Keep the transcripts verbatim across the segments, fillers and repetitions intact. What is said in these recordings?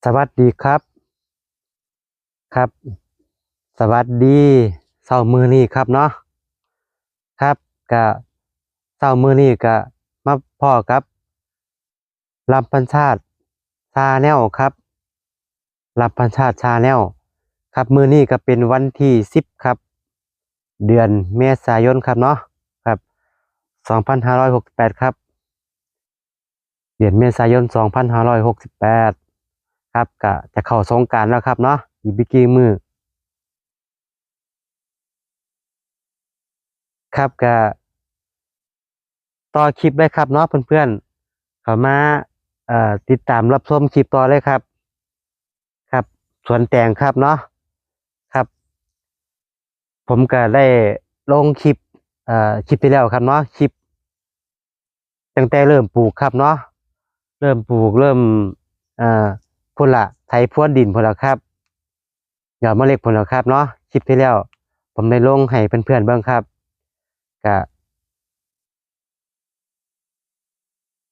สวัสดีครับ ครับ สวัสดีเช้ามื้อนี้ครับเนาะ ครับ กะเช้ามื้อนี้กะมาพ้อกับลำพันชาติชาแนลครับ ลำพันชาติชาแนลครับ มื้อนี้ก็เป็นวันที่สิบครับ เดือนเมษายนครับเนาะ ครับ สองพันห้าร้อยหกสิบแปดครับ เดือนเมษายน สองพันห้าร้อยหกสิบแปดครับ ก็จะเข้าสงกรานต์แล้วครับเนาะ อีกบ่กี่มื้อ ครับ ก็ต่อคลิปเลยครับเนาะเพื่อนๆ เข้ามา เอ่อ ติดตามรับชมคลิปต่อเลยครับ ครับ สวนแตงครับเนาะ ครับ ผมก็ได้ลงคลิป เอ่อ คลิปที่แล้วครับเนาะ คลิป ตั้งแต่เริ่มปลูกครับเนาะ เริ่มปลูก เริ่ม เอ่อ พุ้นละ ไถพรวนดินพุ้นละครับ หยอดเมล็ดพุ้นละครับเนาะ คลิปที่แล้ว ผมได้ลงให้เพื่อนๆเบิ่งครับ ก็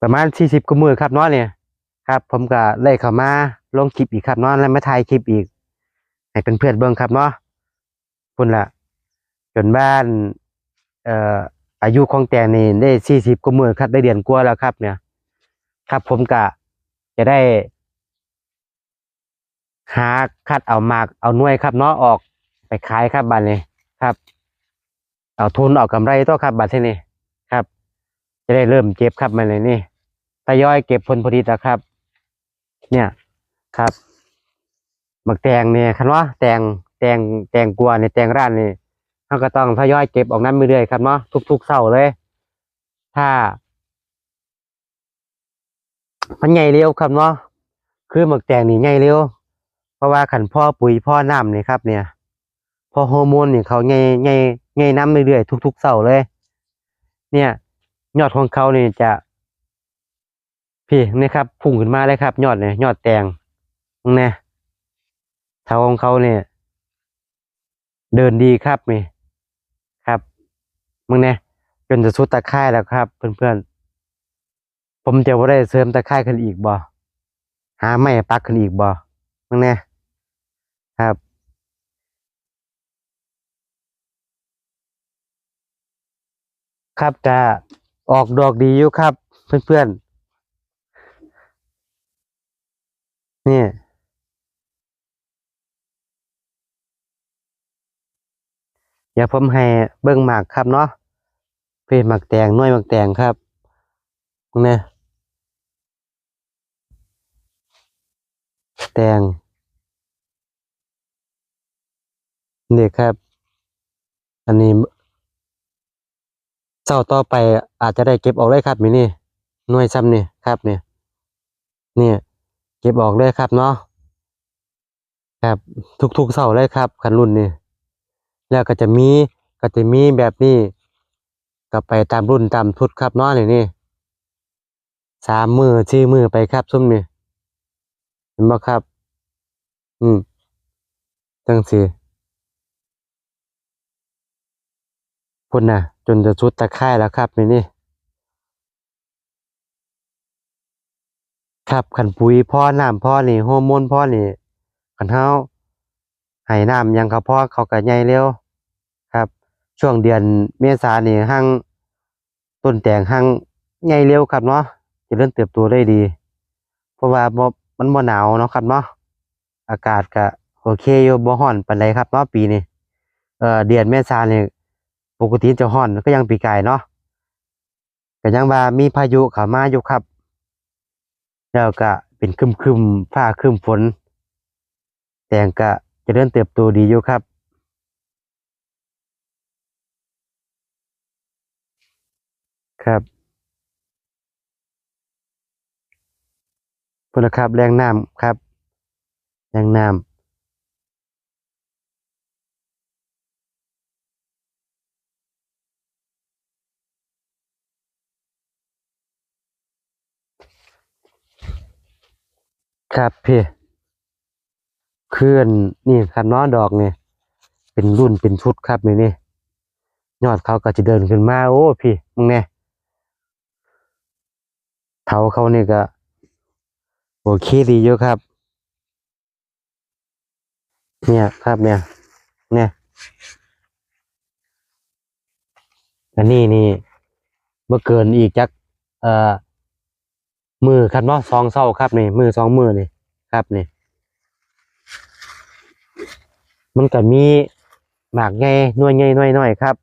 ประมาณสี่สิบกว่ามื้อครับเนาะเนี่ย ครับ ผมก็ได้เข้ามาลงคลิปอีกครับเนาะ แล้วมาถ่ายคลิปอีก ให้เพื่อนๆเบิ่งครับเนาะ พุ้นละ จนว่า เอ่อ อายุของแตงนี่ได้สี่สิบกว่ามื้อครับ ได้เดือนกว่าแล้วครับเนี่ย ครับ ผมก็จะได้ หาคัดเอาหมากเอาหน่วยครับเนาะ ออกไปขายครับบัดนี้ครับ เอาทุนเอากำไรต่อครับบัดทีนี้ครับ จะได้เริ่มเก็บครับบัดนี้นี่ ทยอยเก็บผลผลิตแล้วครับ เนี่ยครับ หมากแตงเนี่ย คันว่าแตง แตง แตงกวาเนี่ย แตงร้านนี่ เราก็ต้องทยอยเก็บออกนำเรื่อยๆครับเนาะ ทุกๆเช้าเลย ถ้า มันใหญ่เร็วครับเนาะ คือหมากแตงนี่ใหญ่เร็ว เพราะว่าคันพ่อปุ๋ยพ่อน้ำนี่ครับเนี่ย พ่อฮอร์โมนนี่เขาใหญ่ ใหญ่ ใหญ่นำเรื่อยๆทุกๆเช้าเลย เนี่ย ยอดของเขานี่จะ พี้นี่ครับ พุ่งขึ้นมาเลยครับ ยอดเนี่ย ยอดแตง เนี่ย เถาของเขาเนี่ย เดินดีครับนี่ ครับ มึงเนี่ย จนจะสุดตะข่ายแล้วครับ เพื่อนๆ ผมจะบ่ได้เสริมตะข่ายขึ้นอีกบ่ หาไม้ปักขึ้นอีกบ่ มึงเนี่ย ครับ ครับ ก็ออกดอกดีอยู่ครับ เพื่อนๆ นี่ เดี๋ยวผมให้เบิ่งหมากครับเนาะ พี้หมากแตง หน่วยหมากแตงครับ เนี่ย แตง นี่ครับ อันนี้ เช้าต่อไปอาจจะได้เก็บออกเลยครับ นี่ นี่ หน่วยส่ำนี่ครับ นี่ นี่ เก็บออกเลยครับเนาะ ครับ ทุกๆเช้าเลยครับ คันรุ่นนี่ แล้วก็จะมี ก็จะมีแบบนี้ ก็ไปตามรุ่นตามชุดครับเนาะ นี่ นี่ สามมื้อสี่มื้อไปครับ ซุมนี่ เห็นบ่ครับ อืม จั่งซี้ พุ้นน่ะ จนจะสุดตะข่ายแล้วครับ นี่ นี่ ครับ คันปุ๋ยพอ น้ำพอนี่ ฮอร์โมนพอนี่ คันเฮาให้น้ำหยังเขาพอ เขาก็ใหญ่เร็วครับ ช่วงเดือนเมษานี่ หั่ง ต้นแตงหั่งใหญ่เร็วครับเนาะ เจริญเติบโตได้ดี เพราะว่าบ่ มันบ่หนาวเนาะครับเนาะ อากาศก็โอเคอยู่ บ่ร้อนปานใดครับเนาะ ปีนี้ เอ่อ เดือนเมษานี่ ปกติจะร้อนคือจั่งปีกายเนาะ ก็ยังว่ามีพายุเข้ามาอยู่ครับ แล้วก็เป็นครึ้มๆ ฟ้าครึ้มฝน แตงก็เจริญเติบโตดีอยู่ครับ ครับ พุ้นนะครับ แหล่งน้ำครับ แหล่งน้ำ ครับพี้ เคลื่อน นี่ครับเนาะ ดอกนี่ เป็นรุ่นเป็นชุดครับ นี่ นี่ ยอดเขาก็จะเดินขึ้นมา โอ้ พี้ มึงเนี่ย เถาเขานี่ก็ โอเคดีอยู่ครับ เนี่ยครับ เนี่ย เนี่ย อันนี้นี่ บ่เกินอีกจัก เอ่อ มื้อครับเนาะ สองเช้าครับนี่ มื้อสองมื้อนี่ครับนี่ มันก็มีหมากใหญ่ หน่วยใหญ่ หน่วยน้อยครับ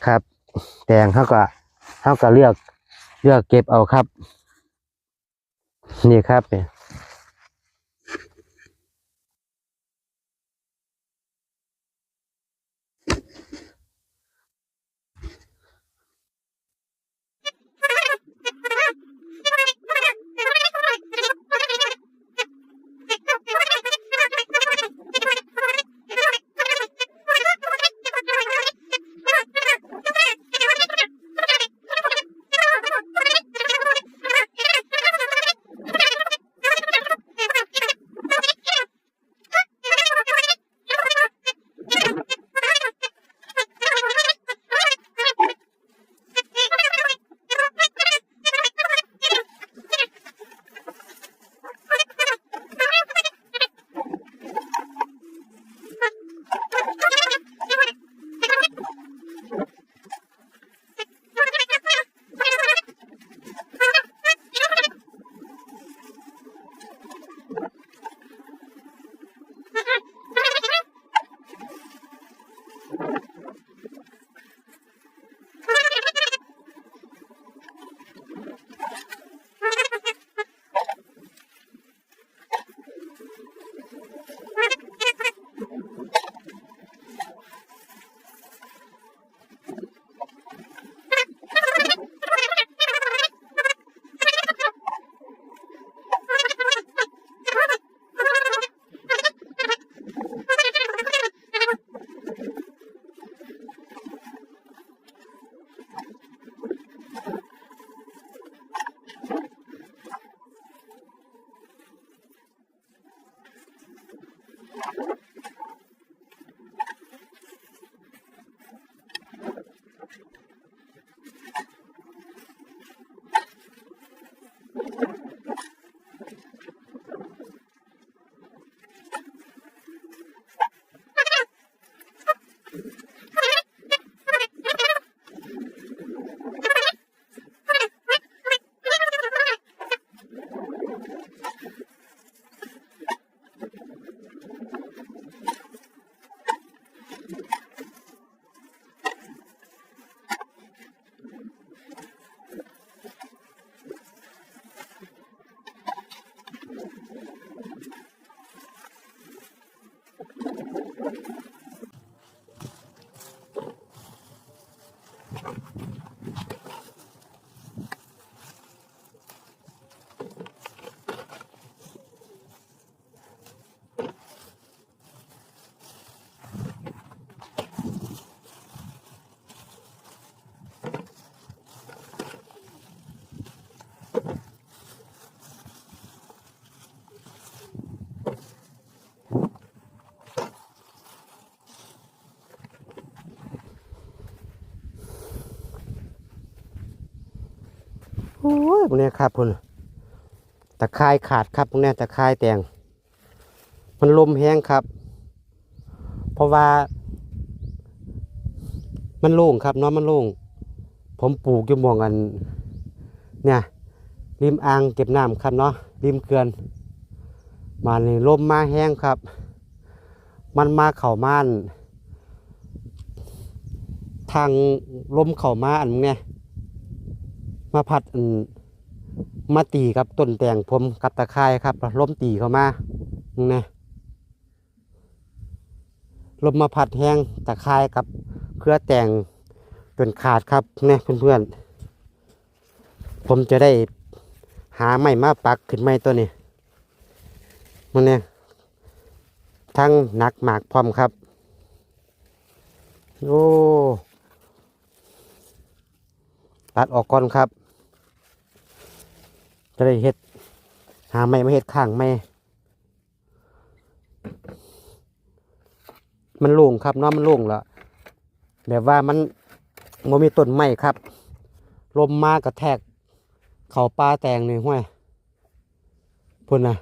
ครับ แตงเฮาก็ เฮาก็เลือก เลือกเก็บเอาครับ นี่ครับ นี่โอ้ย พวกนี้ครับพุ่น ตะข่ายขาดครับ พวกนี้ตะข่ายแตง มันลมแฮงครับ เพราะว่า มันโล่งครับเนาะ มันโล่ง ผมปลูกอยู่หม่องอัน เนี่ย ริมอ่างเก็บน้ำครับเนาะ ริมเขื่อน บาดนี้ลมมาแฮงครับ มันมาเข้ามาอัน ทางลมเข้ามาอันเนี่ย มาพัดอัน มาตีกับต้นแตงผมกับตะข่ายครับ ลมตีเข้ามา เนี่ย ลมมาพัดแฮง ตะข่ายกับเครือแตงจนขาดครับ เนี่ยเพื่อนๆ ผมจะได้หาไม้มาปักขึ้นไม้ตัวนี้ มันเนี่ย ทั้งหนักมากพร้อมครับ โอ้ ตัดออกก่อนครับ จะได้เฮ็ด หาไม้มาเฮ็ดข้างไม้ มันโล่งครับเนาะ มันโล่งละ แบบว่ามันบ่มีต้นไม้ครับ ลมมากระแทก เข้าป่าแตงนี่ ห้วย พุ่นนะ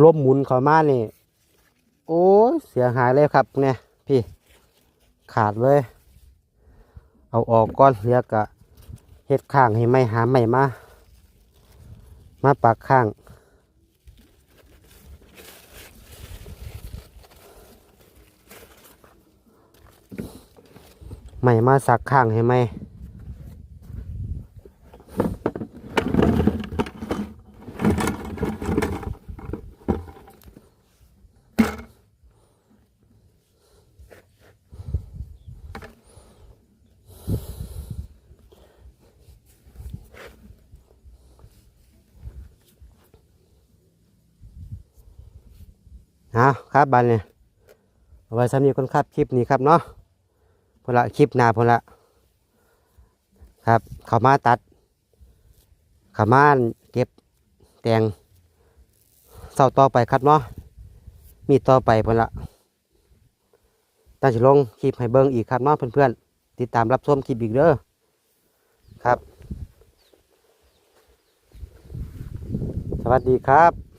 ลมหมุนเข้ามานี่ โอ้ย เสียหายเลยครับเนี่ยพี่ ขาดเลย เอาออกก่อน เหลือกะเฮ็ดข้างให้ใหม่ หาใหม่มา มาปักข้าง ใหม่มาสักข้างให้ใหม่ เอาครับ บัดนี้ เอาไว้ส่ำนี้ก่อนครับ คลิปนี้ครับเนาะ พุ้นละ คลิปหน้าพุ้นละ ครับ เข้ามาตัด เข้ามาเก็บแตงเช้าต่อไปครับเนาะ มีต่อไปพุ้นละ ตั้งสิลงคลิปให้เบิ่งอีกครับเนาะเพื่อนๆ ติดตามรับชมคลิปอีกเด้อครับ สวัสดีครับ